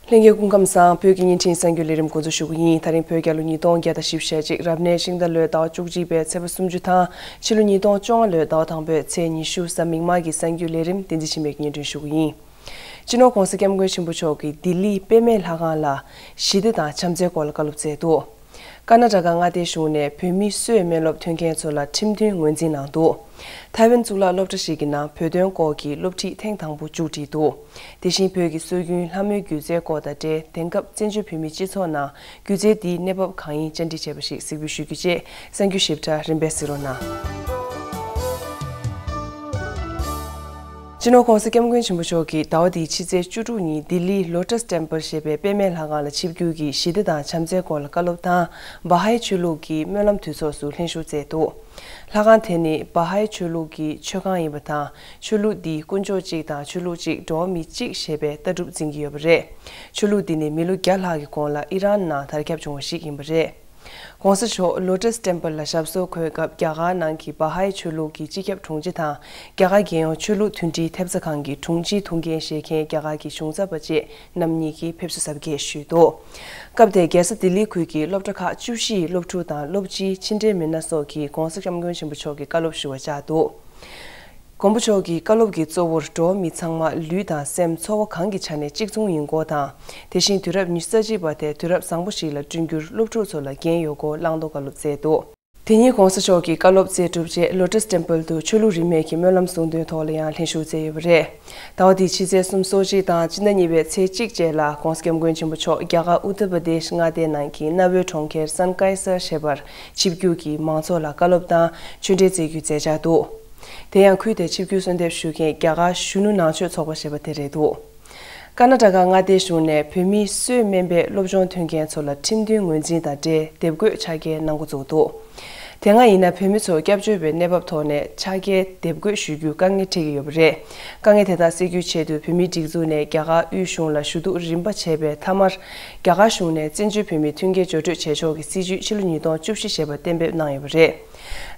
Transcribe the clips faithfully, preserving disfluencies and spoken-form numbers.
ལྷན་རྒྱས་སྐུ་ཁམས་བཟང་། བོད་ཀྱི་བརྙན་འཕྲིན་གསར་འགྱུར་ལས་རིམ་འགོ་འཛུགས་ཞུ་གི་ཡིན། ད་རིང་བོད་རྒྱལ་ལོ་ཉིས་སྟོང་བརྒྱ་དང་བཞི་བཅུ་ཞེ་གཅིག་རབ་གནས་ཤིང་རྟ་ལོའི་ཟླ་བ་བཅུ་གཅིག་པའི་ཚེས་པ་སུམ་ཅུ་དང་ཕྱི་ལོ་ཉིས་སྟོང་བཅོ་ལྔ་ལོའི་ཟླ་བ་དང་པོའི་ཚེས་ཉི་ཤུ་གཟའ་མིག་དམར་གྱི་གསར་འགྱུར་ལས་རིམ་བསྟན་འཛིན་ཆོས་འཕེལ་གྱིས་སྙན་སྒྲོན་ཞུ་གི་ཡིན། སྤྱི་ནོར་༧གོང་ས་༧སྐྱབས་མགོན་ཆེན་པོ་མཆོག་གིས་ལྡི་ལིའི་དཔེ་མེད་ལྷ་ཁང་ལ་ཞི་བདེ་དང་བྱམས་བརྩེའི་སྐོར་ལ་བཀའ་སློབ་སྩལ་འདུག་ཀར་ན་ཊ་ཀ་མངའ་སྡེའི་གཞུང་ནས་བོད་མིའི་གསོས་སྨན་སློབ་ཐོན་མཁན་ཚོ་ལ་ཁྲིམས་མཐུན་ངོས་འཛིན་གནང་འདུག་ཐའེ་ཝན་གཙུག་ལག་སློབ་གྲྭ་ཞིག་གི་ནང་བོད་དོན་སྐོར་གྱི་སློབ་ཁྲིད་ཐེངས་དང་པོ་མཇུག་བསྒྲིལ་འདུག་དེ་བཞིན་བོད་ཀྱི་སྲོལ་རྒྱུན་ལྷ་མོའི་སྒྱུ་རྩལ་སྐོར་དང་འབྲེལ། དེང་སྐབས་བཙན་བྱོལ་བོད་མིའི་སྤྱི་ཚོགས་ནང་སྒྱུ་རྩལ་འདིའི་གནས་བབ་གང་ཡིན་བཅར་འདྲི་བྱས་པ་ཞིག་གཟིགས་འབུལ་ཞུ་རྒྱུ་བཅས། གསར་འགྱུར་ཞིབ་ཕྲ་རིམ་པས་གཟིགས་རོགས་གནང་། སྤྱི་ནོར་༧གོང་ས་༧སྐྱབས་མགོན་ཆེན་པོ་མཆོག་གིས་ཟླ་བ་འདིའི་ཕྱི་ཚེས་བཅུ་དྲུག་ཉིན་ལྡི་ལིའི་ལོ་ཊས་ཊེམ་པལ་ཞེས་པའི་དཔེ་མེད་ལྷ་ཁང་ལ་ཆིབས་བསྒྱུར་གྱིས་ཞི་བདེ་དང་བྱམས་བརྩེའི་སྐོར་ལ་བཀའ་སློབ་དང་། བ་ཧའི་ཆོས་ལུགས་ཀྱི་སྨོན་ལམ་འདུས་ཚོགས་སུ་ལྷན་ཞུགས་མཛད་འདུག་ལྷ་ཁང་དེ་ནི་བ་ཧའི་ཆོས་ལུགས་ཀྱི་མཆོད་ཁང་ཡིན་པ་དང་། ཆོས་ལུགས་འདིས་དཀོན་མཆོག་གཅིག་དང་ཆོས་ལུགས་གཅིག་འགྲོ་བ་མི་གཅིག་ཞེས་པའི་ལྟ་གྲུབ་འཛིན་གྱི་ཡོད་པ་རེད། ཆོས་ལུགས་འདི་ནི་མི་ལོ་བརྒྱ་ལྷག་གི་གོང་ལ་ཨི་རན་ནང་དར་ཁྱབ་བྱུང་བ་ཞིག་ཡིན་པ་རེད། ༸གོང་ས་མཆོག་ལོ་ཊས་ཊེམ་པལ་ལ་ཞབས་སོར་འཁོད་སྐབས། རྒྱ་གར་ནང་གི་བ་ཧའི་ཆོས་ལུགས་ཀྱི་སྤྱི་ཁྱབ་དྲུང་ཆེ་དང་། རྒྱ་གར་རྒྱལ་ཡོངས་ཆོས་ལུགས་མཐུན་སྒྲིལ་ཐེབས་རྩ་ཁང་གི་དྲུང་ཆེའི་ཐུགས་འགན་བཞེས་མཁན་རྒྱ་གར་གྱི་གཞུང་ཚབ་པ་བཅས་རྣམ་གཉིས་ཀྱིས་ཕེབས་བསུ་གཟབ་རྒྱས་ཞུས་འདུག་སྐབས་དེར་རྒྱལ་ས་ལྡི་ལི་ཁུལ་གྱི་སློབ་གྲྭ་ཁག་བཅུ་བཞི་ཡི་སློབ་ཕྲུག་དང་སློབ་སྤྱིའི་ཕྱི་འབྲེལ་མི་སྣ་སོགས་ཀྱིས་༸གོང་ས་༸སྐྱབས་མགོན་ཆེན་པོ་མཆོག་གི་བཀའ་སློབ་ཞུ་བར་བཅར་འདུག་མགོན་པོ་མཆོག་གི་བཀའ་སློབ་ཀྱི་གཙོ་བོར་འགྲོ་བ་མི་ཚང་མ་ལུས་དང་སེམས་ཚོར་བ་གང་གི་ཆ་ནས་གཅིག་མཚུངས་ཡིན་སྐོར་དང་། དེ་བཞིན་དུས་རབས་ཉི་ཤུ་རྩ་གཅིག་པ་དེ་དུས་རབས་བཟང་པོ་ཞིག་ལ་བསྐྲུན་རྒྱུར་སློབ་ཕྲུག་ཚོ་ལ་འགན་ཡོད་སྐོར་བླང་དོར་བཀའ་སློབ་སྩལ་འདུག་དེ་ཉིན་༸གོང་ས་མཆོག་གིས་བཀའ་སློབ་སྩལ་གྲུབ་རྗེས་ལོ་ཊས་ཊེམ་པལ་དུ་ཆོས་ལུགས་རིས་མེད་ཀྱི་སྨོན་ལམ་གསུང་འདོན་ཐོག་ལ་ཡང་ལྷན་ཞུགས་མཛད་ཡོད་པ་རེད། ཟླ་བ་འདིའི་ཕྱི་ཚེས་སོ་གཅིག་དང་སྤྱི་ཟླ་གཉིས་པའི་ཚེས་གཅིག་བཅས་ལ་༸གོང་ས་༸སྐྱབས་མགོན་ཆེན་པོ་མཆོག་རྒྱ་གར་ཨུ་ཏར་པ་དེཤ་མངའ་སྡེ་ནང་གི་གནའ་བོའི་གྲོང་ཁྱེར་སན་ཀའི་སར་ཞེས་པར་ཆིབས་བསྒྱུར་གྱིས་མང་ཚོགས་ལ་བཀའ་སློབ་དང་ཆོས་འབྲེལ་སྩལ་རྒྱུའི་མཛད་འཆར་འདུག་དེ་ཡང་ཁུལ་དེར་ཆིབས་བསྒྱུར་གསོལ་འདེབས་ཞུ་མཁན་རྒྱ་གར་གཞོན་ནུ་ནང་ཆོས་ཚོགས་པ་ཞེས་པ་དེ་རེད་འདུག་ཀར་ན་ཊ་ཀ་མངའ་སྡེའི་གཞུང་ནས་བོད་མིའི་གསོས་སྨན་པའི་སློབ་སྦྱོང་ཐོན་མཁན་ཚོ་ལ་ཁྲིམས་མཐུན་ངོས་འཛིན་དང་འབྲེལ་དེབ་འགོད་ཕྱག་འཁྱེར་གནང་འགོ་བཙུགས་འདུག་དེ་སྔ་ཡིན་ན་བོད་མི་ཚོ་སྐྱབས་བཅོལ་བའི་གནས་བབ་ཐོག་ནས་ཕྱག་འཁྱེར་དེབ་འགོད་ཞུ་རྒྱུ་དཀའ་ངལ་འཕྲད་ཀྱི་ཡོད་པ་རེད། དཀའ་ངལ་དེ་དག་སེལ་རྒྱུའི་ཆེད་དུ་བོད་མིའི་སྒྲིག་འཛུགས་ནས་རྒྱ་གར་དབུས་གཞུང་ལ་ཞུ་གཏུག་རིམ་པ་བྱས་པའི་མཐའ་མར། རྒྱ་གར་གཞུང་ནས་བཙན་བྱོལ་བོད་མིའི་མཐུན་རྐྱེན་བརྗོད་སྤྲོད་བྱེད་ཕྱོགས་ཀྱི་སྲིད་བྱུས་ཕྱི་ལོ་ཉིས་སྟོང་བཅུ་བཞི་ཞེས་པ་གཏན་འབེབས་གནང་ཡོད་པ་རེད།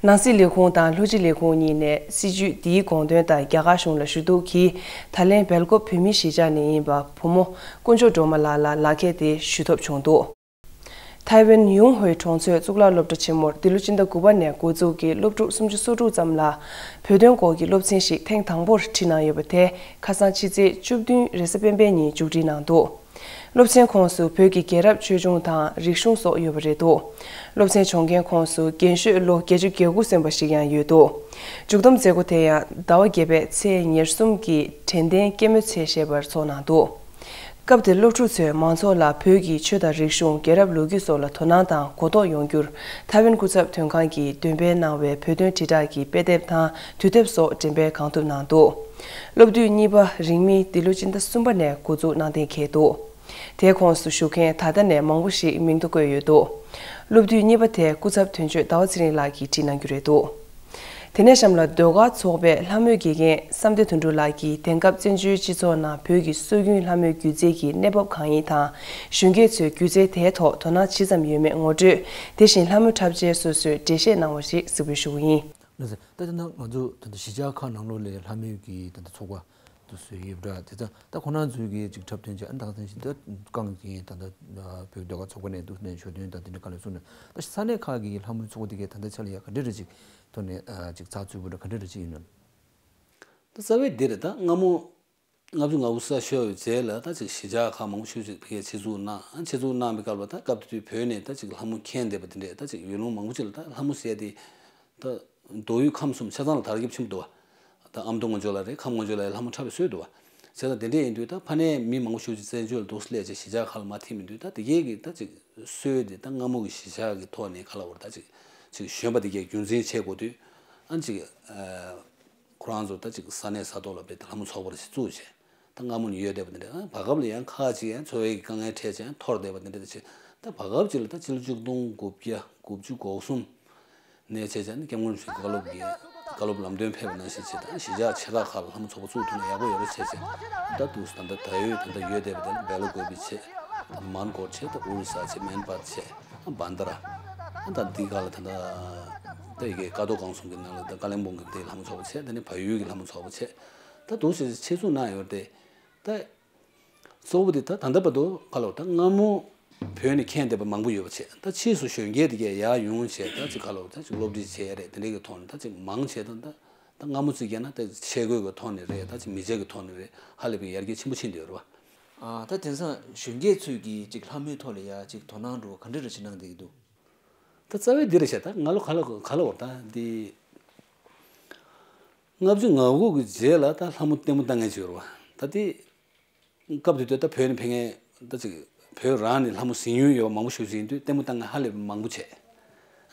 ནང་སྲིད་ལས་ཁུངས་དང་ལྷོ་སྤྱི་ལས་ཁུངས་གཉིས་ནས་སྲིད་བྱུས་འདིའི་དགོངས་དོན་ལྟར་རྒྱ་གར་གཞུང་ལ་ཞུ་གཏུག་གིས། ད་ལན་སྦེལ་ཀོབ་བོད་མིའི་གཞིས་ཆགས་ནས་ཡིན་པ་བུ་མོ་དཀོན་མཆོག་སྒྲོལ་མ་ལགས་ལ་ལག་འཁྱེར་དེ་ཞུ་ཐབས་བྱུང་འདུག་ཐའེ་ཝན་ཡུང་ཧུའེ་གྲོང་ཚོའི་གཙུག་ལག་སློབ་གྲྭ་ཆེན་མོར་འདི་ལོ་སྤྱི་ཟླ་དགུ་པ་ནས་འགོ་འཛུགས་ཀྱིས་སློབ་ཕྲུག་སུམ་ཅུ་སོ་དྲུག་ཙམ་ལ་བོད་དོན་སྐོར་གྱི་སློབ་ཚན་ཞིག་ཐེངས་དང་པོར་ཁྲིད་གནང་ཡོད་པ་དེ་ཁ་སང་ཕྱི་ཚེས་བཅུ་བདུན་རེས་གཟའ་སྤེན་པའི་ཉིན་མཇུག་སྒྲིལ་གནང་འདུག་སློབ་ཚན་ཁོངས་སུ་བོད་ཀྱི་རྒྱལ་རབས་ཆོས་འབྱུང་དང་རིག་གཞུང་སོགས་ཡོད་པ་རེད་འདུག་སློབ་ཚན་སྦྱོང་མཁན་ཁོངས་སུ་རྒན་ཤོས་ལོ་བརྒྱད་ཅུ་གྱ་དགུ་སོན་པ་ཞིག་ཡང་ཡོད་འདུག་མཇུག་བསྡོམས་མཛད་སྒོ་དེ་ཡང་ཟླ་བ་བརྒྱད་པའི་ཚེས་ཉེར་གསུམ་གྱི་དྲན་རྟེན་སྐྱེད་མོས་ཚལ་ཞེས་པར་ཚོགས་གནང་འདུག་སྐབས་དེར་སློབ་ཕྲུག་ཚོས་མང་ཚོགས་ལ་བོད་ཀྱི་ཆོས་དང་རིག་གཞུང་། རྒྱལ་རབས་ལོ་རྒྱུས་སོགས་ལ་དོ་སྣང་དང་གོ་རྟོགས་ཡོང་རྒྱུར་ཐའེ་ཝན་སྐུ་ཚབ་དོན་ཁང་གིས་འདོན་སྤེལ་གནང་བའི་བོད་དོན་དྲིལ་བསྒྲགས་ཀྱི་དཔེ་དེབ་དང་དུས་དེབ་སོགས་འགྲེམས་སྤེལ་གང་ཐུབ་གནང་འདུག་སློབ་དུས་གཉིས་པ་རིང་མིན་འདི་ལོ་སྤྱི་ཟླ་གསུམ་པ་ནས་འགོ་འཛུགས་གནང་གཏན་འཁེལ་འདུག་དེའི་ཁོངས་སུ་ཞུགས་མཁན་ད་ལྟ་ནས་མང་པོ་ཞིག་མིང་ཐོ་བཀོད་ཡོད་འདུག་སློབ་དུས་གཉིས་པ་དེ་སྐུ་ཚབ་དོན་གཅོད་ཟླ་བ་ཚེ་རིང་ལགས་ཀྱིས་བྲིས་གནང་རྒྱུ་རེད་འདུག་དེ་ནས་གཤམ་ལ་ཟློས་གར་ཚོགས་པའི་ལྷ་མོའི་དགེ་རྒན་བསམ་གཏན་དོན་གྲུབ་ལགས་ཀྱིས་དེང་སྐབས་བཙན་བྱོལ་སྤྱི་ཚོགས་ནང་བོད་ཀྱི་སྲོལ་རྒྱུན་ལྷ་མོའི་སྒྱུ་རྩལ་གྱི་གནས་བབ་གང་ཡིན་དང་། གཞོན་སྐྱེས་ཚོས་སྒྱུ་རྩལ་དེའི་ཐོག་དོ་སྣང་ཇི་ཙམ་ཡོད་མེད་ངོ་སྤྲོད། དེ་བཞིན་ལྷ་མོ་འཁྲབ་ཆས་སོ་སོས་འགྲེལ་བཤད་གནང་བ་ཞིག་གཟིགས་འབུལ་ཞུ་གི་ཡིན། ལགས་སོ། ད་ལྟ་ང་ཚོ་ད་ལྟ་གཞིས་ཆགས་ཁག་ནང་ལོགས་ལ་ལྷ་མོའི་གི་ད་ལྟ་ཚོགས་པ་དེ་ཚོ་ཡོད་པ་འདྲ། དེ་ད་ད་ཁོ་རང་ཚོའི་གི་ཅིག་འཁྲབ་སྟོན་བྱས། ཨ་ནི་ད་ག་ནང་བཞིན་ད་རྐང་གི་ད་ལྟ་བོད་ཀྱི་ཟློས་གར་ཚོགས་པ་ནས་འདུག་ནས་ཞུ་དོན་དང་དེ་འདྲ་ག་ལེར་གསུངས་ནས། ད་ས་གནས་ཁག་གི་ལྷ་མོའི་ཚོགས་པ་དེ་གས་ད་ལྟ་ཆ་ལ་ཡ་ག་འདྲ་རེ་ཅིག་ཐོག་ནས་ཨ་ཅིག་ཚགས་ཚུད་པོ་འདྲ་ག་འདྲ་རེ་ཅིག་ཡིན་ནམ། ད་རྩ་བའི་འདི་རེད། ད་སྔ་མོ་ལྔ་བཅུ་ང་དགུ་ས་ཤོར་བའི་རྗེས་ལ་ད་ཅིག་གཞིས་ཆགས་ཁག་མང་པོ་ཞིག་ཅིག་ཕ་གིར་ཆེད་འཛུགས་གནང་། ཨ་ཆེད་འཛུགས་གནང་བའི་སྐབས་ལ་ད་སྐབས་དེ་དུས་བོད་ནས་ད་ཅིག་ལྷ་མོ་མཁྱེན་བསྡད་པ་དེ་འདྲས། ད་ཅིག་ཡུལ་ལུང་མང་པོ་ཅིག་ལ་ད་ལྷ་མོ་ཟེར་དེ་ད་མདོ་དབུས་ཁམས་གསུམ་ཆ་ཚང་ལ་དར་ཁྱབ་ཆེན་པོ་འདུག་བ། ད་ཨ་མདོ་ངོས་ཕྱོགས་ལ་རེད། ཁམས་ངོས་ཕྱོགས་ལ་ལྷ་མོ་འཁྲབ་པའི་སྲོལ་འདུག་བ། བྱས་ཙང་དེ་འདྲས་ཡིན་དུས་ད་ཕ་ནས་མི་མང་པོ་ཞིག་ཅིག་བཙན་བྱོལ་ལ་འདུག་སླེབས་བྱས་གཞིས་ཆགས་ཁག་ལ་མར་ཐིམ་ཡོང་དུས། ད་དེ་གས་ཀྱི་ད་ཅིག་སྲོལ་དེ་ད་སྔ་མོ་གི་གཞིས་ཆགས་ཀྱི་ཐོག་ནས་ག་ལ་བར་ད་ཅིག་ཅིག་བཞོན་པ་དེ་གས་རྒྱུན་འཛིན་བྱེད་དགོས་དུས། ཨ་ཅིག་ཨ། ཁོ་རང་ཚོ་ད་ཅིག་ས་གནས་ས་ཐོག་ལ་དཔེ་ད་ལྷ་མོ་ཚོགས་པ་རེ་ཞིག་བཙུགས་བྱས། ད་སྔ་མོ་ནས་ཡོད་བསྡད་པ་དེ་འདྲ། ཨ་བར་སྐབས་ལ་ཡང་ཁག་ཅིག་ཡང་འཚོ་བའི་དཀའ་ངལ་འཕྲད་བྱས་ཡང་འཐོར་བསྡད་པ་དེ་འདྲ། ད་ཅིག་ད་བར་སྐབས་ཅིག་ལ་ད་ཕྱི་ལོ་ཆིག་སྟོང་དགུ་བརྒྱ་དགུ་བཅུ་གོ་གསུམ་ནས་བྱས་བྱས་ནས་སྐྱབས་མགོན་རིན་པོ་ཆེ་བཀའ་སློབ་ཀྱི་བཀའ་སློབ་ལམ་སྟོན་ཕེབས་པ་ནང་བཞིན་བྱས། ད་གཞིས་ཆགས་ཆེ་ཁག་ཁག་ལ་ལྷ་མོ་ཚོགས་པ་བཙུགས་ཐུབ་ན་ཡག་པོ་ཡོད་རེད་བྱས་བྱས། ད་འདུག་ད་ད་ད་ཡོད་ད་ད་ཡོད་བསྡད་པ་དེ་ལ་སྦེལ་ཀོབ་བྱས། ད་མན་གོར་བྱས། ད་ཨོ་རི་ས་བྱས། མེན་པར་བྱས། ཨ་བན་དྷ་ར། ཨ་ད་འདི་ག་ལ་ད་ད་ད་ཡི་གེ་ཀ་རྡོ་རྐང་གསུམ་གྱི་ནང་ལ་ད་ཀ་ལིམ་པོང་གི་དེ་ལྷ་མོ་ཚོགས་པ་བྱས། དེ་ནས་བལ་ཡུལ་གྱི་ལྷ་མོ་ཚོགས་པ་བྱས། ད་འདུག་བྱས་ཆེད་འཛུགས་གནང་ཡོད་རེད་དེ། ད་ གཙོ་བོ་དེ་ད་ད་ལྟ་བར་དུ་ག་ལ་ད་སྔ་མོ་བོད་ནས་མཁྱེན་བསྡད་པ་མང་པོ་ཡོད་པ་བྱས། ད་ཕྱིས་སུ་གཞོན་སྐྱེས་དེ་གས་ཡར་ཡོང་བྱས། ད་ཅིག་ག་ལ་ད་ཅིག་སློབ་ཁྲིད་བྱས་རེད། དེ་འདྲའི་གི་ཐོག་ནས་ད་ཅིག་མང་ཆེ་ད་ད་ད་སྔ་མོ་ཚོས་བཤད་ན་ད་ཆས་གོས་ཀྱི་ཐོག་ནས་རེད། ད་ཅིག་མི་ཚེ་གི་ཐོག་ནས་རེད། ཧ་ལས་པའི་ཡར་རྒྱས་ཆེན་པོ་ཕྱིན་བསྡད་ཡོད་རེད་བ། ཨ། ད་དེང་སང་གཞོན་སྐྱེས་ཚོས་ཀྱིས་ཅིག་ལྷ་མོའི་ཐོག་ལ་ཡ་ཅིག་དོ་སྣང་འགྲོ་བ་ག་འདྲ་རེ་བྱེད་གནང་བསྡད་ཀྱི་འདུག་ད་རྩ་བའི་འདི་རེད་བཤད། ད་ང་ལོ་ག་ལ་ག་ལ་བར་ད་འདི་ལྔ་བཅུ་ང་དགུ་གི་རྗེས་ལ་ད་ལྷ་མོ་ལྟད་མོ་ལྟ་མཁན་ཅིག་ཡོད་རེད་བ། ད་དེ་སྐབས་དེ་དུས་ད་བོད་ནས་ཕེབས་མཁན་ད་ཅིག་བོད་རང་ནས་ལྷ་མོ་གཟིགས་མྱོང་ཡོད་པ་མང་པོ་ཞིག་ཅིག་ཡིན་དུས་ལྟད་མོ་ལྟ་མཁན་ཧ་ལས་པའི་མང་པོ་བྱས།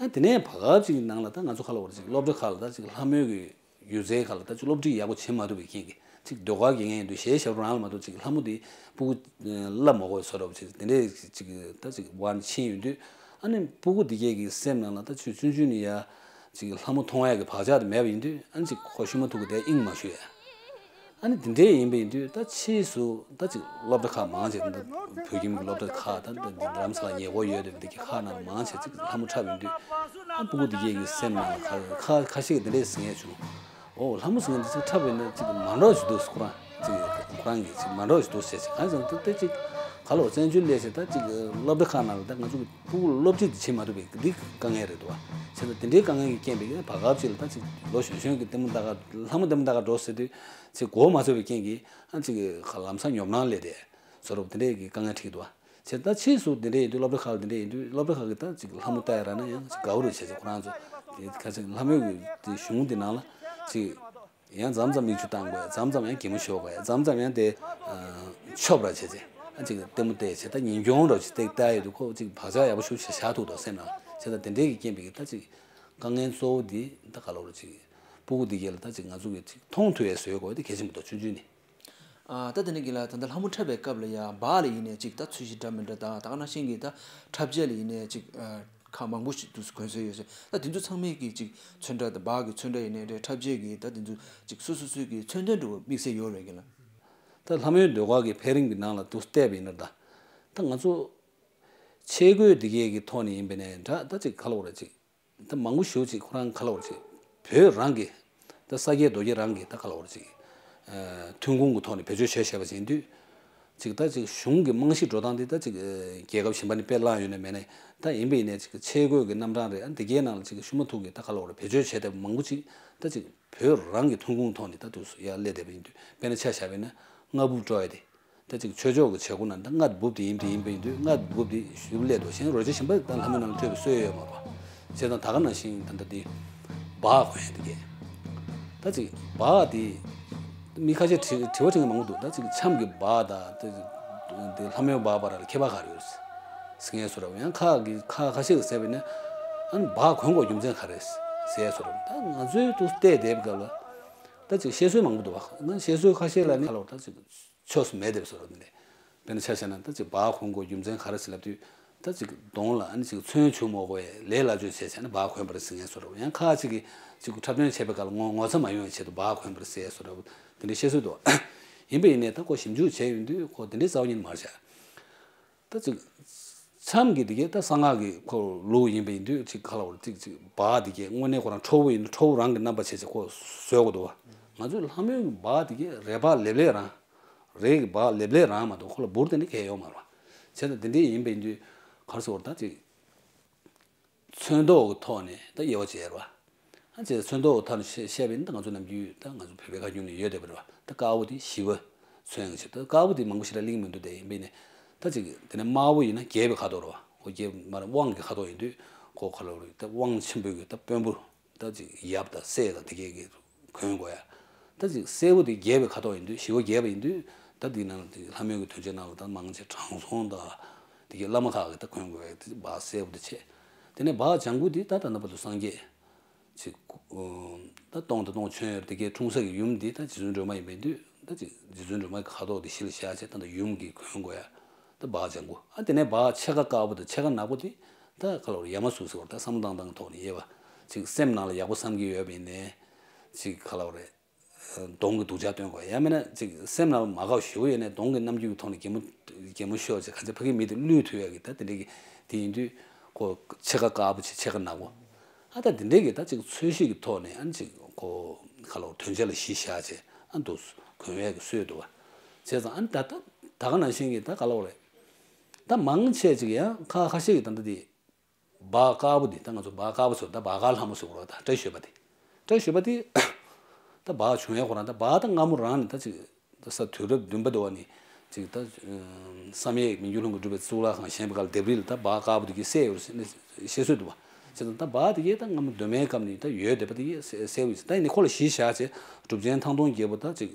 ཨ། དེ་ནས་བར་སྐབས་ཅིག་གི་ནང་ལ་ད་ང་ཚོ་ག་ལ་བར་ཅིག་སློབ་གྲྭ་ཁག་ལ་ད་ཅིག་ལྷ་མོའི་གི་སྒྱུ་རྩལ་ཁག་ལ་ད་ཅིག་སློབ་ཁྲིད་ཡག་པོ་བྱེད་མ་ཐུབ་པའི་རྐྱེན་གྱིས་ཅིག་ཟློས་གར་དགེ་རྒན་ཡིན་དུས་གཞས་ཞབས་བྲོ་རང་ལ་མ་གཏོགས་ཅིག་ལྷ་མོ་དེ་སྤུ་གུ་བསླབ་མ་དགོས་པའི་བཟོ་འདྲ་བོ་ཅིག་དེ་འདྲས་ཅིག་ད་ཅིག་བར་ནས་ཕྱིན་ཡོང་དུས། ཨ་ནི་སྤུ་གུ་དེ་གས་ཀྱི་སེམས་ནང་ལ་ད་ཆུང་ཆུང་ཆུང་ནས་ཡ་ཅིག་ལྷ་མོ་མཐོང་ཡག་གི་བག་ཆགས་དེ་མེད་པ་ཡིན་དུས། ཨ་ནི་ཅིག་ཁོ་ཤུ་མ་ཐུག་གི་དེ་དབྱིངས་མ་ཞུ་ཡ། ཨ་ནི་དེ་འདྲས་ཡིན་པ་ཡིན་དུས་ད་ཕྱིས་སུ་ད་ཅིག་སློབ་གྲྭ་ཁག་མང་ཆེ་ད་བོད་ཁྱིམ་གྱི་སློབ་གྲྭ་ཁག་ད་ད་འདི་རྡ་རམ་ས་ལ་ཉེ་འཁོར་ཡོད་དེ་འདི་གི་ཁག་ནང་ལ་མང་ཆེ་ཅིག་ལྷ་མོ་འཁྲབ་ཡོང་དུས། ཨ་སྤུ་གུ་དེ་གས་ཀྱི་སེམས་ནང་ལ་ཁ་ཁ་ཁ་ཤས་ཀྱིས་དེ་འདྲས་ཟེར་མཁན་བྱུང་། ཨོ། ལྷ་མོ་ཟེར་མཁན་འདི་ཅིག་འཁྲབ་པ་ཡིན་ན་ཅིག་མ་འདྲ་བ་ཞིག་འདུག་ཁོ་རང་ཅིག་ཁོ་རང་གིས་ཅིག་མ་འདྲ་བ་ཞིག་འདུག་ཟེར་ཅིག་གང་ཟེར་ན་ད་ཅིག་ག་ལ་བར་བཙན་བྱོལ་སླེབས་བྱས་ད་ཅིག་སློབ་གྲྭ་ཁག་ནང་ལ་ད་ང་ཚོ་གི་སྤུ་གུ་སློབ་ཁྲིད་དེ་བྱེད་མ་ཐུབ་པའི་འདི་དཀའ་ངལ་རེད་འདུག་བ། བྱས་ཙང་དེ་འདྲའི་དཀའ་ངལ་གྱི་རྐྱེན་པས་བར་སྐབས་ཅིག་ལ་ད་ཅིག་ལོ་གཞོན་གཞོན་གྱི་ལྟད་མོ་ལྟ་ག་ལྷ་མོ་ལྟད་མོ་ལྟ་ག་འགྲོ་ཟེར་དུས་ཅིག་གོ་མ་ཆོད་པའི་རྐྱེན་གྱིས། ཨ་ཅིག་ལམ་སང་ཉོབ་སྣང་སླེབས་ཏེ་བཟོ་འདྲ་བོ་དེ་འདྲས་ཀྱི་དཀའ་ངལ་འཕྲད་ཀྱི་འདུག་བ། བྱས་ད་ཕྱིས་སུ་དེ་འདྲས་ཡིན་དུས་སློབ་གྲྭ་ཁག་ལ་དེ་འདྲས་ཡིན་དུས་སློབ་གྲྭ་ཁག་གི་ད་ཅིག་ལྷ་མོ་ལྟ་ཡ་རག་ན་ཡང་ཅིག་དགའ་བོ་རེད་བྱས་ཙང་ཁོ་རང་ཚོ་དེ་ཁ་ཅིག་ལྷ་མོའི་གི་དེ་གཞུང་དེ་ནང་ལ་ཅིག་ཡང་མཚམས་མཚམས་མིག་ཆུ་བཏང་དགོས། མཚམས་མཚམས་ཡང་གད་མོ་ཤོར་དགོས། མཚམས་མཚམས་ཡང་དེ་ཨ་ཆོབ་ར་བྱས་ཙང་ཨ་ཅིག་ལྟད་མོ་བལྟས་བྱས་ད་ཉིན་གུང་འདྲ་བོ་ཅིག་ལྟ་ལྟ་ཡོད་དུས་ཁོ་ཅིག་བག་ཆགས་ཡག་པོ་ཞིག་བཞག་ཐུབ་འདུག་སེམས་ནང་། བྱས་ད་དེ་འདྲས་ཀྱི་རྐྱེན་པས་ད་ཅིག་དཀའ་ངལ་གཙོ་བོ་འདི་ད་ག་ལ་བར་ཅིག་སྤུ་གུ་འདི་གས་ལ་ད་ཅིག་ང་ཚོ་གི་ཅིག་མཐོང་ཐུབ་ཡས་བཟོ་དགོས་དེ་གལ་ཆེན་པོ་འདུག་ཆུང་ཆུང་ནས། ཨ། ད་དེ་ནས་གི་ལ་ད་ལྟ་ལྷ་མོ་འཁྲབ་པའི་སྐབས་ལ་ཡང་སྦག་ལ་ཡིན་ནའི་ཅིག་ད་ཚོས་གཞི་འདྲ་མི་འདྲ་དང་ད་ག་ནང་བཞིན་གྱི་ད་འཁྲབ་ཆས་ལ་ཡིན་ནའི་ཅིག་ཨ་ཁག་མང་པོ་ཞིག་འདུག་གོན་སྲོལ་ཡོད་ཟེར། ད་དེ་ཚོ་ཚང་མའི་གི་ཅིག་ཚོན་ཁྲ་དང་སྦག་གི་ཚོན་ཁྲ་ཡིན་ནའི་རེད། འཁྲབ་ཆས་ཀྱི་ད་དེ་ཚོ་ཅིག་སོ་སོ་སོའི་གི་མཚོན་དོན་འདྲ་བོ་དམིགས་བསལ་ཡོད་རེད་གི་ལ། ད་ལྷ་མོའི་ཟློས་གར་གྱི་འཕེལ་རིམ་གྱི་ནང་ལ་འདུག་བལྟས་པ་ཡིན་ན་ད་ད་ང་ཚོ་ཆས་གོས་འདི་གས་ཀྱི་ཐོག་ནས་ཡིན་པ་ནས་འདྲ་ད་ཅིག་ག་ལ་བར་ཅིག་ད་མང་པོ་ཞེ་པོ་ཅིག་ཁོ་རང་ག་ལ་བར་ཅིག་བོད་རང་གི་ད་ས་སྐྱེས་རྡོ་སྐྱེས་རང་གི་ད་ག་ལ་བར་ཅིག་ཨ་ཐོན་ཁུངས་ཀྱི་ཐོག་ནས་བེད་སྤྱོད་བྱས་བྱས་པ་ཅིག་ཡིན་དུས། ཅིག་ད་ཅིག་གཞུང་གི་རྨང་གཞི་འགྲོ་སྟངས་དེ་ད་ཅིག་ཨ་རྒྱལ་ཁབ་གཞན་པ་ནས་དཔེ་བླངས་ཡོད་ན་མེད་ན་ད་ཡིན་པ་ཡིན་ནའི་ཅིག་ཆས་གོས་ཀྱི་རྣམ་གྲངས་རེད། ཨ་འདི་གའི་ནང་ལ་ཅིག་ཤུ་མ་ཐུག་གི་ད་ག་ལ་བར་བེད་སྤྱོད་བྱས་བསྡད་པ་མང་པོ་ཅིག་ད་ཅིག་བོད་རང་གི་ཐོན་ཁུངས་ཐོག་ནས་ད་དུ་ཡར་སླེབས་བསྡད་པ་ཡིན་དུས། དཔེར་ན་ཆ་བཞག་པ་ཡིན་ན་རྔ་སྦུབ་དཀྲོལ་ཡ་དེ། ད་ཅིག་ཆོས་ཕྱོགས་ཀྱི་བྱེད་སྒོ་ནང་ད་རྔ་སྦུབ་དེ་ཡིན་དེ་ཡིན་པ་ཡིན་དུས་རྔ་སྦུབ་དེ་ཞུ་སླེབས་འདུག་གཞན་རོལ་ཆ་གཞན་པ་ད་ལྷ་མོའི་ནང་ལ་ཐོས་པའི་སྲོལ་ཡོད་མ་རེད་པ། བྱས་ཙང་ད་ག་ནང་བཞིན་ད་ལྟ་དེ་སྦག་གོན་ཡ་དེ་གས། ད་ཅིག་སྦག་དེ་མི་ཁ་ཤས་དྲི་དྲི་བ་དྲི་མཁན་མང་པོ་འདུག་ད་ཅིག་འཆམ་གྱི་སྦག་དང་དེ་དེ་ལྷ་མོའི་སྦག་བར་ལ་ཁྱད་པར་ག་རེ་ཡོད་ཟེར་མཁན་བཟོ་འདྲ་བོ། ཡང་ཁ་གི་ཁ་ཁ་ཤས་ཀྱིས་ཟེར་བ་ཡིན་ན་ཨ་ནི་སྦག་གོན་དགོས་རྒྱུ་མཚན་ག་རེ་ཟེར་བཟོ་འདྲ་བོ། ད་ང་ཚོའི་དུ་བལྟས་བསྡད་པའི་སྐབས་ལ་ད་ཅིག་བཤད་སྲོལ་མང་པོ་འདུག་བ། ན་བཤད་སྲོལ་ཁ་ཤས་ལ་ནི་ཁ་ལོ་ད་ཅིག་ཆོས་སུ་མེད་དེ་བཟོ་འདྲ་བོ་འདི་རེད། དཔེར་ན་ཆ་བཞག་ན་ད་ཅིག་སྦག་གོན་དགོས་རྒྱུ་མཚན་ག་རེ་ཟེར་ལབ་དུས། ད་ཅིག་གདོང་ལ་ཨ་ནི་ཅིག་ཚོན་བྱུག་མ་དགོས་པའི་ལས་སླ་བཅོས་བྱས་བྱས་ན་སྦག་གོན་པ་རེད་ཟེར་མཁན་བཟོ་འདྲ་བོ། ཡང་ཁ་ཅིག་གིས་ཅིག་འཁྲབ་སྟོན་བྱས་པའི་སྐབས་ལ་ངོ་ངོ་ཚ་མ་ཡོང་བའི་ཆེད་དུ་སྦག་གོན་པ་རེད་ཟེར་བཟོ་འདྲ་བོ་དེ་འདྲའི་བཤད་སྲོལ་འདུག་ཡིན་པ་ཡིན་ནའི་ད་ཁོ་ཞིབ་འཇུག་བྱས་ཡོང་དུས་ཁོ་དེ་འདྲའི་རྩ་བ་ཉིད་མ་རེད་བྱས། ད་ཅིག་འཆམ་གྱི་དེ་གས་ད་གསང་སྔགས་ཀྱི་ཁོ་ལུགས་ཡིན་པ་ཡིན་དུས་ཅིག་ཁ་ལ་བར་ཅིག་ཅིག་སྦག་དེ་གས་དངོས་གནས་ཁོ་རང་ཁྲོ་བོ་ཡིན་ན་ཁྲོ་བོ་རང་གི་རྣམ་པ་བྱས་བྱས་ཁོ་བཟོས་དགོས་འདུག་བ། ང་ཚོའི་ལྷ་མོའི་གི་སྦག་དེ་གས་རས་སྦག་ལེབ་ལེབ་རང་། རས་ཀྱི་སྦག་ལེབ་ལེབ་རང་མ་གཏོགས་ཁོ་ལ་འབུར་དེ་འདྲ་གས་ཡོད་མ་རེད་བ། བྱས་ཙང་དེ་འདྲ་ཡིན་པ་ཡིན་དུས་ག་རེ་ཟེར་བ་ད་ཅིག་ཚོན་མདོག་གི་ཐོག་ནས་ད་དབྱེ་བ་འབྱེད་ར། ཨ་ཅེ་ཚོན་མདོག་གི་ཐོག་ནས་བཤད་བཤད་པ་ཡིན་ན་ད་ང་ཚོ་ནམ་རྒྱུན་ད་ང་ཚོ་བོད་པའི་ཁ་རྒྱུན་ནས་ཡོད་བསྡད་པ་རེད་བ། ད་དཀར་པོ་དེ་ཞི་བ་མཚོན་ཡང་བྱེད། ད་དཀར་པོ་དེ་མང་པོ་ཞིག་ལ་གླེང་མི་འདུག་དེ་ཡིན་པས་ནས་ད་ཅིག་དེ་ནས་དམར་པོ་ཡིན་ན་རྒྱལ་བའི་ཁ་དོག་རེད་བ། ཁོ་རྒྱལ་མ་རེད་དབང་གི་ཁ་དོག་ཡིན་དུས་ཁོ་ཁ་ལོ་རེད། ད་དབང་ཆེན་པོའི་གི་ད་དཔོན་པོ་ད་ཅིག་ཡབ་དང་སྲས་དང་དེ་གས་གི་གོན་དགོས་ཡ། ད་ཅིག་སེར་པོ་དེ་རྒྱལ་བའི་ཁ་དོག་ཡིན་དུས་ཞི་བ་རྒྱས་པ་ཡིན་དུས་ད་དེ་ནང་དེ་ལྷ་མོའི་གི་དོན་ཆེན་ནང་ལ་ད་མང་ཆེ་དྲང་སྲོང་དང་དེ་གི་བླ་མ་ཁག་གི་ད་གོན་དགོས་ཡ་དེ་སྦག་སེར་པོ་དེ་བྱས། དེ་ནས་སྦག་ལྗང་གུ་དེ་ད་ད་ལྟ་བར་དུ་སངས་རྒྱས་ཅིག་ད་སྟོང་དང་སྟོང་མཆོད་ཡོད་དེ་གའི་འཁྲུངས་ས་གི་ཡུམ་འདི་ད་རྗེ་བཙུན་སྒྲོལ་མ་ཡིན་པས་འདུག་ད་ཅིག་རྗེ་བཙུན་སྒྲོལ་མ་གི་ཁ་དོག་དེ་གཞི་ལ་བཞག་བྱས་ད་ལྟ་ཡུམ་གྱི་གོན་དགོས་ཡ། ད་སྦག་ལྗང་གུ། ཨ་དེ་ནས་སྦག་ཕྱེད་ཀ་དཀར་པོ་དང་ཕྱེད་ཀ་ནག་པོ་དེ་ད་ག་ལ་བར་ཡ་མ་གཟུགས་ཟེར་བར་ད་བསམ་བློ་བཏང་སྟངས་ཀྱི་ཐོག་ནས་དབྱེ་བ། ཅིག་སེམས་ནང་ལ་ཡག་པོ་བསམ་གྱི་ཡོད་པ་ཡིན་ནའི་ཅིག་ག་ལ་བར་རེད། གདོང་གི་སྡུག་ཅག་སྟོན་དགོས། ཡང་མིན་ན་ཅིག་སེམས་ནང་ལ་མ་དགའ་བ་ཞེ་པོ་ཡོད་ནའི་གདོང་གི་རྣམ་འགྱུར་གྱི་ཐོག་ནས་གད་མོ་གད་མོ་ཤོར་བྱས་ག་ཚད་ཕ་གི་མི་དེ་བསླུས་ཐུབ་ཡག་གི་ད་དེ་འདྲ་གི་དེ་ཡིན་དུས་ཁོ་ཕྱེད་ཀ་དཀར་པོ་བྱས་ཕྱེད་ཀ་ནག་པོ། ཨ་ད་དེ་འདྲ་གི་ད་ཅིག་ཚོས་གཞི་གི་ཐོག་ནས་ཨ་ཅིག་ཁོ་ག་ལ་བར་དོན་ཆེན་ལ་གཞི་བཞག་བྱས་ཨ་འདུག་གོན་ཡག་གི་སྲོལ་འདུག་བ། བྱས་ཙང་ཨ་ད་ད་ ད་ག་ནང་བཞིན་གྱི་ད་ག་ལབ་དགོས་རེད། ད་མང་ཆེ་ཅིག་ཡང་ཁ་ཁ་ཤས་ཀྱི་ད་ལྟ་དེ། སྦ་དཀར་པོ་འདི་ད་ང་ཚོ་སྦ་དཀར་པོ་ཟེར། ད་སྦ་དཀར་ལྷ་མོ་ཟེར་བ་ད་བཀྲ་ཤིས་པ་འདི། བཀྲ་ཤིས་པ་འདི་ད་སྦ་བྱུང་ཡས་ཁོ་རང་ད་སྦ་ད་སྔ་མོ་རང་ནས་ད་ཅིག་ད་ས་དུས་རབས་བདུན་པ་དེ་བ་ནས་ཅིག་ད་བསམ་ཡས་མི་འགྱུར་ལྷུན་གྱིས་གྲུབ་པའི་གཙུག་ལག་ཁང་བཞེངས་པའི་སྐབས་ལྡེབས་རིས་ལ་ད་སྦ་དཀར་པོ་འདི་གི་གསལ་ཡོད་ཟེར་ནས་བཤད་སྲོལ་འདུག་བ། བྱས་ཙང་ད་སྦ་འདི་གི་ད་སྔ་མོ་གདོད་མའི་སྐབས་ནས་ད་ཡོད་བསྡད་པ་འདི་གི་གསལ་ཡོད་ཟེར། ད་ཡིན་ནའི་ཁོ་ལ་གཞི་བཞག་བྱས་གྲུབ་ཆེན་ཐང་སྟོང་རྒྱལ་པོ་ད་ཅིག་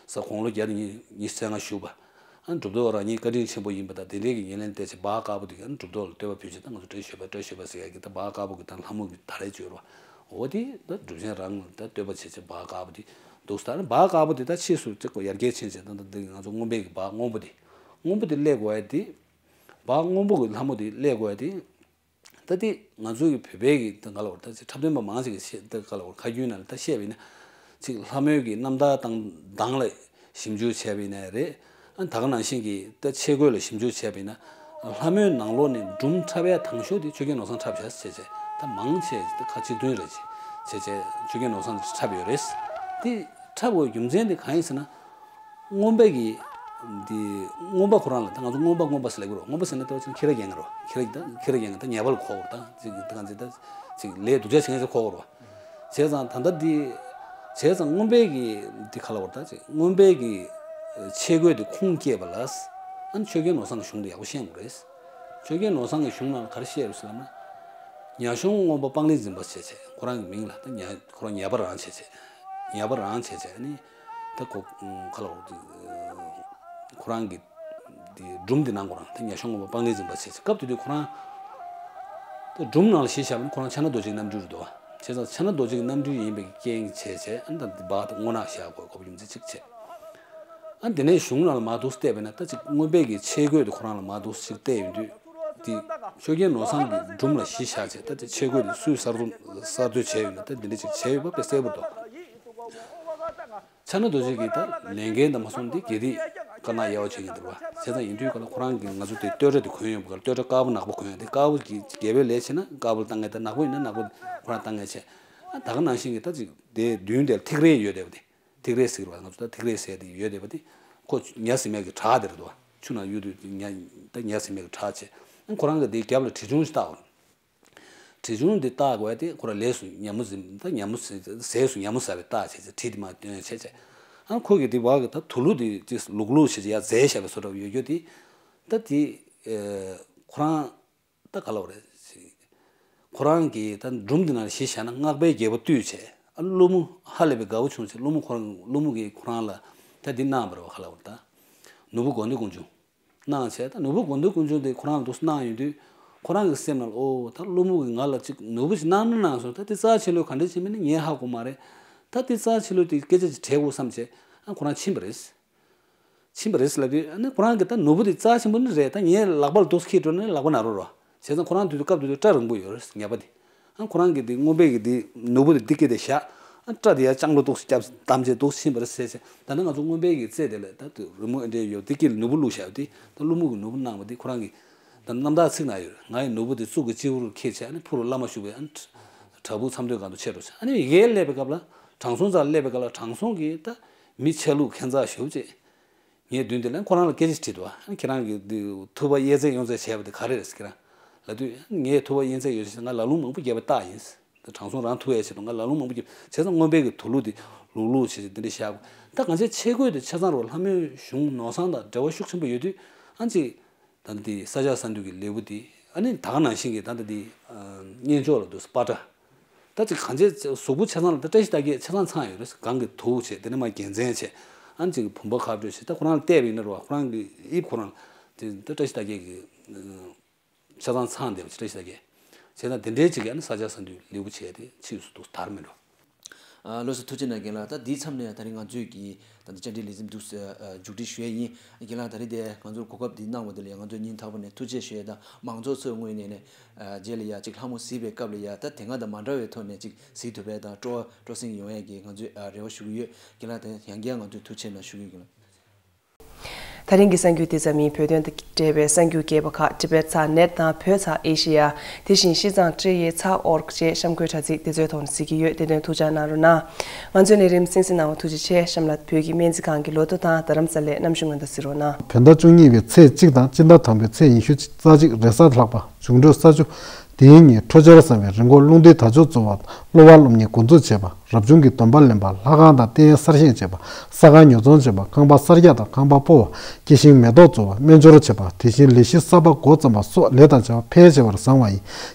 ས་དགུང་ལོ་བརྒྱ་དང་ཉི་ཤུ་རྩ་ལྔ་བཞུགས་པ། ཨ་ནི་གྲུབ་ཐོབ་རང་ཉིད་བཀའ་དྲིན་ཆེན་པོ་ཡིན་པ་དང་དེ་འདྲའི་གི་ཉེར་ལེན་བལྟས་ཚེ་སྦ་དཀར་པོ་དེ་ག་ནི་གྲུབ་ཐོབ་ལ་བསྟོད་པ་ཕུལ་ཚེ་ད་ང་ཚོ་བཀྲ་ཤིས་པ་བཀྲ་ཤིས་པ་ཟེར་ཡ་གི་ད་སྦ་དཀར་པོ་གི་ད་ལྷ་མོ་གི་ད་རེ་བཅོས་རོ། འོ་དེ་ད་གྲུབ་ཆེན་རང་ལ་ད་བསྟོད་པ་བྱེད་ཚེ་སྦ་དཀར་པོ་དེ་འདུག་ས། ཨ་ནི་སྦ་དཀར་པོ་དེ་ད་ཕྱིས་སུ་ཅིག་ཡར་རྒྱས་ཕྱིན་ཚེ་ད་ད་འདི་ང་ཚོ་རྔོན་པའི་གི་སྦ་སྔོན་པོ་དེ། སྔོན་པོ་དེ་སླེབས་དགོས་ཡ་དེ། སྦ་སྔོན་པོ་གི་ལྷ་མོ་དེ་སླེབས་དགོས་ཡ་དེ། ད་ལྟའི་ང་ཚོའི་གི་བོད་པའི་གི་ད་ག་ལ་བར་ད་ཅིག་འཁྲབ་སྟོན་པ་མང་ཞིག་གི་བཤད་ད་ག་ལ་བར་ཁ་རྒྱུན་ནང་ལ་ད་བཤད་པ་ཡིན་ན། ཅིག་ལྷ་མོའི་གི་རྣམ་ཐར་དང་གདངས་ལ་ཞིབ་འཇུག་བྱས་པ་ཡིན་ན་རེད། ཨ་ད་ག་ནང་བཞིན་གི་ད་ཆས་གོས་ལ་ཞིབ་འཇུག་བྱས་པ་ཡིན་ན། ལྷ་མོའི་ནང་ལོགས་ནས་སྒྲུང་འཁྲབ་ཡ་དང་ཤོས་དེ་ཆོས་རྒྱལ་ནོར་བཟང་འཁྲབ་བྱས་བྱས་བྱས་ད་མང་ཆེ་ད་ཁ་ཆེ་མཐོན་རེད་བྱས་བྱས་བྱས་ཆོས་རྒྱལ་ནོར་བཟང་འཁྲབ་ཡོད་རེད། དེ་འཁྲབ་དགོས་རྒྱུ་མཚན་དེ་གང་ཡིན་ཟེར་ན། རྔོན་པ་གི་འདི་རྔོན་པ་ཁོ་རང་ལ་ད་ང་ཚོ་རྔོན་པ་རྔོན་པ་ཟེར་ལབ་ཀྱི་རེད། རྔོན་པ་ཟེར་ན་ལྟ་བ་ཅན་ཁྱི་ར་རྒྱན་གྱི་རེད། ཁྱི་ར་ད་ཁྱི་ར་རྒྱན་གྱི་ད་ཉ་པ་ལ་གོ་གི་རེད། ད་ཅིག་ད་གང་ཅིག་ད་ཅིག་ལས་སྡུག་ཅག་བྱེད་མཁན་ཚོ་གོ་གི་རེད། བྱས་ཙང་ད་ལྟ་འདི་བྱས་ཙང་རྔོན་པའི་གི་འདི་ག་ལ་བར་ད་ཅིག་རྔོན་པའི་གི་ཆས་གོས་འདི་ཁུངས་སྐྱེལ་བ་ལ་ཨ་ནི་ཆོས་རྒྱལ་ནོར་བཟང་གི་གཞུང་འདི་ཡག་པོ་ཤེས་དགོས་རེད། ཆོས་རྒྱལ་ནོར་བཟང་གི་གཞུང་ནང་ལ་ག་རེ་བཤད་ཡོད་ཟེར་ལབ་ན། ཉ་གཞོང་རྔོན་པ་སྤང་ལེབ་འཛིན་པ་བྱས་བྱས་ཁོ་རང་གི་མིང་ལ་ད་ཉ་ཁོ་རང་ཉ་པ་རང་བྱས་བྱས། ཉ་པ་རང་བྱས་བྱས་ནི་ད་ཁོ་ཁ་ལ་འོ་དེ་ཁོ་རང་གི་དེ་སྒྲུང་དེ་ནང་ཁོ་རང་ད་ཉ་གཞོང་རྔོན་པ་སྤང་ལེབ་འཛིན་པ་བྱས་བྱས་སྐབས་དེ་དུས་ཁོ་རང་ད་སྒྲུང་ནང་ལ་གཞི་བཞག་པ་ནི་ཁོ་རང་ཕྱག་ན་རྡོ་རྗེའི་རྣམ་སྤྲུལ་རེད་འདུག་བ། བྱས་ཙང་ཕྱག་ན་རྡོ་རྗེ་གི་རྣམ་སྤྲུལ་ཡིན་པའི་རྐྱེན་བྱས་བྱས་ཨ་ནི་ད་འདི་བག་ད་སྔོ་ནག་བཞག་དགོས་དགོས་པ་རྒྱུ་མཚན་གཅིག་བྱས། ཨ་དེ་ནས་གཞུང་ནང་ལ་མར་འདུག་བལྟས་པས་ན་ད་ཅིག་རྔོན་པའི་གི་ཆས་གོས་དེ་ཁོ་རང་ལ་མར་འདུག་ཅིག་བལྟས་ཡོང་དུས། དེ་ཆོས་རྒྱལ་ནོར་བཟང་གི་སྒྲུང་ལ་གཞི་བཞག་བྱས་ད་དེ་ཆས་གོས་དེ་སུས་གསར་གཏོད་གསར་གཏོད་བྱས་ཡོད་ན་ད་འདི་འདྲ་ཅིག་བྱས་ཡོད་པ་དཔེ་གསལ་པོ་འདུག་ཕྱག་ན་རྡོ་རྗེ་གི་ད་ལས་འགན་དང་མ་སོང་དེ་དགེ་སྡིག་དཀར་ནག་དབྱེ་བ་ཕྱེ་མཁན་འདུག་བ། བྱས་ཙང་ཡིན་དུས་ག་ལ་ཁོ་རང་གི་ང་ཚོ་དེ་བསྟོད་སྒྲ་དེ་གོན་ཡོང་བ་ག་ལ་བསྟོད་སྒྲ་དཀར་པོ་ནག་པོ་གོན་ཡོང་དེ་དཀར་པོ་གི་རྒྱལ་པོའི་ལས་བྱས་ན་དཀར་པོ་བཏང་མཁན་དེ་ནག་པོ་ཡིན་ན་ནག་པོ་ཁོ་རང་བཏང་མཁན་བྱས། ཨ་ད་ག་ནང་བཞིན་གི་ད་ཅིག་དེ་མདུན་དེར་ཐིག་རེ་ཡོད་བསྡད་པ་དེ། ཐིག་རེ་ཟེར་བ་ང་ཚོ་ད་ཐིག་རེ་ཟེར་དེ་ཡོད་བསྡད་པ་དེ། ཁོ་ཉ་ཟེར་མཁན་གྱི་བྲག་དེ་རེད་འདུག་བ། ཆུ་ནང་གཡུག་དུས་ཉ་ད་ཉ་ཟེར་མཁན་གྱི་བྲག་བྱས། ཁོ་རང་གི་དེའི་རྒྱབ་ལ་བྲེ་ཆུང་ཞིག་བཏགས་པ། བྲེ་ཆུང་དེ་བཏགས་དགོས་དེ་ཁོ་རང་ལས་སུ་ཉ་མོ་ཟིན་ད་ཉ་མོ་ཟེར་ཟས་སུ་ཉ་མོ་ཟ་བའི་རྟགས་བྱས་ཚེ་གྲི་དེ་མར་བཏོན་བྱས་བྱས། ཨ་ཁོ་གི་དེ་བག་གི་ད་དུག་ལུག་དེ་ཅིག་ལུག་ལུག་བྱས་ཚེ་ཡར་འཛེགས་བཞག་པའི་བཟོ་འདྲ་ཡོད་རྒྱུ་དེ། ད་དེ་ཁོ་རང་། ད་ག་ལ་བ་རེད། ཁོ་རང་གིས་ད་སྒྲུང་འདི་ནང་གཞི་བཞག་ན་སྔགས་པའི་རྒྱལ་པོ་བཏུལ་བྱས་ཨ་ཀླུ་མོ་ཧ་ལས་པའི་དགའ་བོ་བྱུང་བྱས་ཀླུ་མོ་ཁོ་རང་ཀླུ་མོ་གིས་ཁོ་རང་ལ་ད་འདི་གནང་བ་རེད་བ། ག་ལ་བ་རེད་ད། ནོར་བུ་དགོས་འདོད་ཀུན་འབྱུང་གནང་བྱས་ད་ནོར་བུ་དགོས་འདོད་ཀུན་འབྱུང་དེ་ཁོ་རང་ལ་འདུག་སེ་གནང་ཡོང་དུས་ཁོ་རང་གི་སེམས་ནང་ལ་ཨོ་ད་ཀླུ་མོ་གིས་ང་ལ་ཅིག་ནོར་བུ་ཞིག་གནང་ན་གནང་སོང་ད་དེ་རྩ་ཆེ་ལོས་ག་འདྲ་བྱེད་མིན་ནི་ངས་ཧ་གོ་མ་རེད། ད་དེ་རྩ་ཆེ་ལོས་དེ་སྐད་ཆ་ཅིག་དྲིས་དགོས་བསམ་བྱས་ཨ་ཁོ་རང་ཕྱིན་པ་རེད། ཕྱིན་པ་རེད་ཟེར་ལབ་དུས་ཨ་ནི་ཁོ་རང་གི་ད་ནོར་བུ་དེ་རྩ་ཆེན་པོ་ནི་རེད། ད་ངའི་ལག་པ་ལ་འདུག་སེ་འཁྱེར་འགྲོ་ན་ལག་པ་ན་རུ་རོ། བྱས་ཙང་ཁོ་རང་དུས་དུས་སྐབས་དུས་དུས་སྐྲ་རིང་པོ་ཡོད་རེད་ཉ་པ་དེ། ཨ་ཁོ་རང་གི་དེ་རྔོན་པའི་གི་དེ་ནོར་བུ་དེ་འདི་སྐད་དེ་བཞག་ཨ་སྐྲ་དེ་ཡར་ལྕང་ལོ་འདུག་སེ་བརྒྱབ་བསྡམས་བྱས་འདུག་སེ་ཕྱིན་པ་རེད་ཟེར་བྱས། ད་ནི་ང་ཚོ་རྔོན་པའི་གི་རྩེ་དེ་ལ་ད་དུ་རི་མོ་ཨེ་འདྲས་ཡོད་དེ་དཀྱིལ་ལ་ནོར་བུ་བླུགས་བཞག་ཡོད་དེ་ད་ཀླུ་མོ་གི་ནོར་བུ་གནང་བ་དེ་ཁོ་རང་གི་ད་རྣམ་ཐར་ཚིག་ན་ཡོད་རེད། ང་ཡི་ནོར་བུ་དེ་གཙུག་གི་སྤྱི་བོར་འཁྱེར་བྱས་ཨ་ནི་ཕུ་རུ་བླ་མ་བཞུགས་པའི་ཨ་ནི་བྲག་ཕུག་མཚམས་སྟོད་སྒང་དུ་ཆས་འགྲོ་བྱས། ཨ་ནི་ཡར་སླེབས་པའི་སྐབས་ལ་དྲང་སྲོང་རྩ་ལ་སླེབས་པའི་སྐབས་ལ་དྲང་སྲོང་གིས་ད་མི་ཆ་ལུགས་ཁྱད་མཚར་ཞེ་པོ་ཅིག་ངའི་མདུན་དེ་ལ་ཁོ་རང་ལ་སྐད་ཆ་དྲིས་འདུག་ཨ་ནི་ཁྱེད་རང་གིས་འདི་ཐུབ་པ་དབྱེ་འབྱེད་ཡོངས་རྫོགས་བྱས་པ་དེ་ག་རེ་རེད་ཟེར། ཁྱེད་རང་ལབ་དུས་ངས་ཐུབ་པ་དབྱེ་འབྱེད་ཡོད་ཟེར་ང་ལ་ལུང་མང་པོ་བརྒྱབ་པའི་རྟགས་ཡིན། ད་དྲང་སྲོང་རང་ཐུབ་པའི་ཆེད་དུ་ང་ལ་ལུང་མང་པོ་བརྒྱབ་བྱས་ཙང་རྔོན་པའི་གི་དུག་ལུག་དེ་ལུག་ལུག་བྱས་ཏེ་འདི་འདྲ་བཞག་ད་གང་ཆེ་ཆས་གོས་དེ་ཆ་ཚང་རུ་ལྷ་མོའི་གཞུང་ནོར་བཟང་དང་འབྲེལ་བ་ཤུགས་ཆེན་པོ་ཡོད་དུས་ཨ་ནི་ཅིག་ད་ལྟ་དེ་ས་སྐྱ་ས་འདུལ་གྱི་ལེའུ་དེ་ཨ་ནི་ད་ག་ནང་བཞིན་གྱི་ད་ལྟ་དེ་སྙན་ཅོག་ལ་འདུག་སེ་པ་ཏྲ། ད་ཅིག་གང་ཆེ་གཟུགས་པོ་ཆ་ཚང་ལ་ད་བཀྲ་ཤིས་རྟགས་བརྒྱད་ཆ་ཚང་ཚང་ཡོད་རེད། གང་གི་དུག་བྱས་དེ་ནས་མ་རྒྱལ་མཚན་བྱས་ཨ་ནི་ཅིག་བུམ་པ་ཁ་སྤྲོད་བྱས་ད་ཁོ་རང་ལ་བལྟས་པ་ཡིན་ན་རུ་བ་ཁོ་རང་གི་དབྱིབས་ཁོ་རང་དེ་ད་བཀྲ་ཤིས་རྟགས་བརྒྱད་ཀྱི་ཆ་ཚང་ཚང་བསྡད་པ་ཅིག་བཀྲ་ཤིས་རྟགས་བརྒྱད་བྱས་ཙང་དེ་འདྲའི་ཅིག་གི་ཨ་ནི་ས་སྐྱ་ས་འདུལ་ལེའུ་བྱས་ཏེ་ཕྱིས་སུ་འདུག་དར་མེད་འགྲོ། ཨ་ལགས་སོ་ཐུགས་རྗེ་གནང་རྒན་ལགས། ད་འདིའི་མཚམས་ནས་ད་རིང་ང་ཚོས་ཀྱི་ད་ལྟ་བཅར་འདྲི་ལས་འཛིན་འདུག་ཨ་མཇུག་སྒྲིལ་ཞུ་ཡས་ཡིན། རྒན་ལགས་ད་རིང་དེ་ང་ཚོར་གོ་སྐབས་འདི་གནང་བ་དེ་ལ་ཡང་ང་ཚོས་སྙིང་ཐག་པ་ནས་ཐུགས་རྗེ་ཆེ་ཞུ་ཡས་དང་མང་ཚོགས་ཚོའི་ངོས་ནས་ནས་ཨ་རྗེས་ལ་ཡ་གཅིག་ལྷ་མོ་གཟིགས་པའི་སྐབས་ལ་ཡ་ད་དེ་སྔ་དང་མ་འདྲ་བའི་ཐོག་ནས་གཅིག་གཟིགས་ཐུབ་པའི་དང་སྤྲོ་བ་སྤྲོ་གསེང་ཡོང་ཡས་ཀྱི་ང་ཚོས་ཨ་རེ་བ་ཞུ་གི་ཡོད། རྒན་ལགས་ད་ཡང་བསྐྱར་ང་ཚོས་ཐུགས་རྗེ་གནང་ཞུ་གི་ཡོད་རྒན་ལགས། ད་རིང་གི་གསར་འགྱུར་འདི་ཙམ་ཡིན། བོད་དོན་དང་འབྲེལ་བའི་གསར་འགྱུར་རྒྱས་པ་ཁག་Tibet ཚགས་ནེཊ་དང་བོད་ཚགས་ཨེ་ཤེ་ཡ། དེ་བཞིན་ཤིས་ཙང་ཀྲི་ཡེ་ཚགས་ཨོར་གྱི་གཤམ་འཁོད་དྲ་ཚིགས་དེ་ཚོའི་ཐོག་ནས་གཟིགས་ཀྱི་ཡོད། དེ་དོན་ཐུགས་ཅག་གནང་རོགས་གནང་། ང་ཚོའི་ལས་རིམ་གསན་གཟིགས་གནང་བ་ཐུགས་རྗེ་ཆེ། གཤམ་ལ་བོད་ཀྱི་སྨན་རྩིས་ཁང་གི་ལོ་ཐོ་དང་རྡ་རམ་ས་ལའི་གནམ་གཤིས་སྔོན་བརྡ་གཟིགས་རོགས་གནང་། བོད་ཟླ་བཅུ་གཉིས་པའི་ཚེས་གཅིག་དང་སྤྱི་ཟླ་དང་པོའི་ཚེས་ཉི་ཤུ་རྩ་གཅིག་རེས་གཟའ་ལྷག་པ། འབྱུང་འཕྲོད་ས་བཅུ། དེའི་ཉིན་འཕྲོད་སྦྱོར་བཟང་བའི་རི་མགོར་རླུང་རྟའི་དར་ལྕོག་འཛུགས་པ། སློབ་པ་སློབ་གཉེར་འགོ་འཛུགས་བྱེད་པ། རབ་བྱུང་གི་སྡོམ་པ་ལེན་པ། ལྷ་ཁང་དང་རྟེན་གསར་བཞེངས་བྱེད་པ། ས་ཁང་ཉོ་ཚོང་བྱེད་པ། ཁང་པ་གསར་རྒྱག་དང་ཁང་པ་སྤོ་བ། སྐྱེ་ཤིང་མེ་ཏོག་བཙུགས་པ། སྨན་སྦྱོར་བྱེད་པ། དེ་བཞིན་ལས་གཞི་གསར་པ་འགོ་བརྩམས་པ་སོགས་ལས་དང་བྱ་བ་ཕལ་ཆེ་བར་བཟང་བ་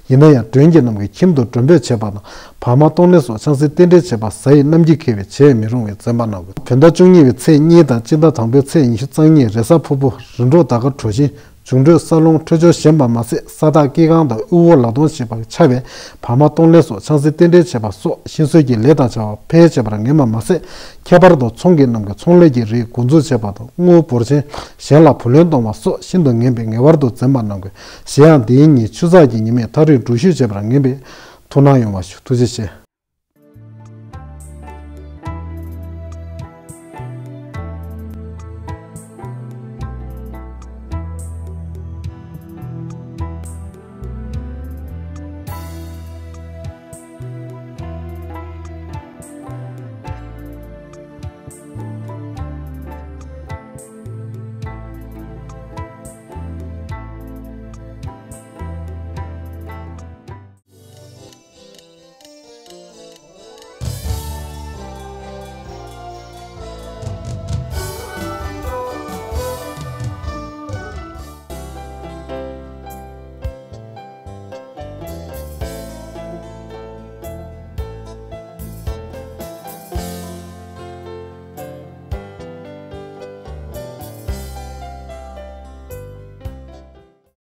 ཡིན། ཡིན་ན་ཡང་མགྲོན་གྱི་རྣམས་ཀྱི་ཁྱིམ་དུ་མགྲོན་འབོད་བྱེད་པ་དང་། བག་མ་གཏོང་ལེན་སོགས་ཆང་སའི་རྟེན་འབྲེལ་བྱེད་པ་གཟའ་ཡི་གནམ་གྱི་འཁེལ་བས་བྱེད་མི་རུང་བས་འཛེམ་པ་གནང་དགོས། བོད་ཟླ་བཅུ་གཉིས་པའི་ཚེས་གཉིས་དང་སྤྱི་ཟླ་དང་པོའི་ཚེས་ཉི་ཤུ་རྩ་གཉིས་རེས་གཟའ་ཕུར་བུ། རི་འབྲོག་ཟླ་སྐར་གྲོ་བཞིན། འབྱུང་འཕྲོད་ས་རླུང་འཕྲོད་སྦྱོར་ཞན་པ་མ་ཟད། ས་བདག་སྐྱེ་ཁང་དང་དབུལ་པོ་ལག་སྟོང་བྱེད་པ་ཆགས་པས། བག་མ་གཏོང་ལེན་སོགས་ཆང་སའི་རྟེན་འབྲེལ་བྱེད་པ་སོགས་ཤིང་བཟོས་ཀྱི་ལས་དང་བྱ་བ་ཕལ་ཆེ་བར་ངན་པ་མ་ཟད། ཁྱད་པར་དུ་ཚོང་གི་རྣམས་ཀྱི་ཚོང་ལས་ཀྱི་རིགས་འགོ་འཛུགས་བྱེད་པ་དང་། དངུལ་འབོར་ཆེན་གཞན་ལ་བུ་ལོན་གཏོང་བ་སོགས་ཤིན་ཏུ་ངན་པས་ངེས་པར་དུ་འཛེམ་པ་གནང་དགོས། གཞན་ཡང་འདིའི་ཉིན་ཆུ་ཚགས་ཀྱི་ཉི་མས་ཐག་རིང་འགྲུལ་བཞུད་བྱེད་པར་ངན་པས་ཐུགས་སྣང་ཡོང་བ་ཞུ། ཐུགས་རྗེ་ཆེ།